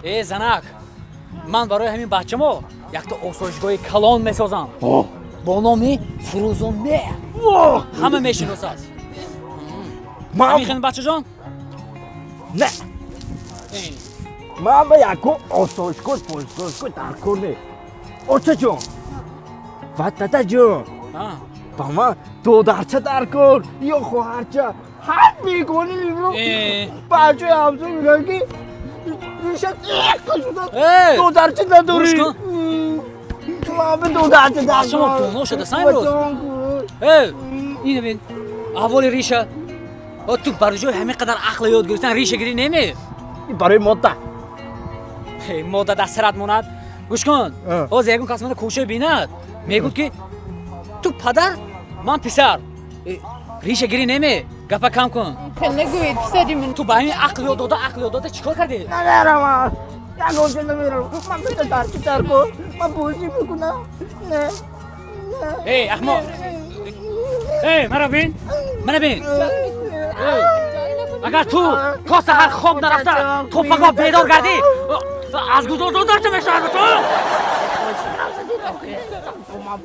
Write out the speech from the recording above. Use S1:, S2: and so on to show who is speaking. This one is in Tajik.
S1: Э, занак, ман барои ҳамин бачамо якта осоишгоҳи калон месозам бо номи Фурӯзонмеҳр, ҳама мешиносад.
S2: Ман
S1: Ҳамин бачаҷон.
S2: Не, ман ба яко осоишгоҳ, посоишгоҳ дар кор не, очаҷон ва дадаҷон. Ба ман додарча дар кор ё хоҳарча. Ҳар бегони мебинам, бачаи ҳамсоя мегӯяд, ки риша иққа шуда, додарча надорӣ.
S1: Гӯш кун.
S2: Ман ба додарча дар
S1: Шумо
S2: кор.
S1: доно шуда сан имрӯз. Э, ина бин, аҳволи риша. О, ту бар ҷои ҳамин қадар ақла ёд гирифтан риша гирӣ неме?
S2: Барои модда.
S1: Э, мода дар сарат монад. Гӯш кун, ҳозир ягон кас мана кӯча бинад, мегӯд, ки ту падар, ман писар. Э, риша гирӣ неме, гапа кам кун.
S3: Нагӯед, писари ман.
S1: Ту ба ҳамин ақл ёд дода, ақл ёд дода, чӣ кор кардӣ?
S2: Намеравам, ягонҷо намерам. Ман ба додарча дар кор. Ман бозӣ мекунам. Не.
S1: Эй, аҳмоқ! Эй, мара бин, мана бин. Эй, агар ту то саҳар хоб нарафта, то пагоҳ бедор гардӣ, аз гузор додарча мешавад ту.
S2: Ман.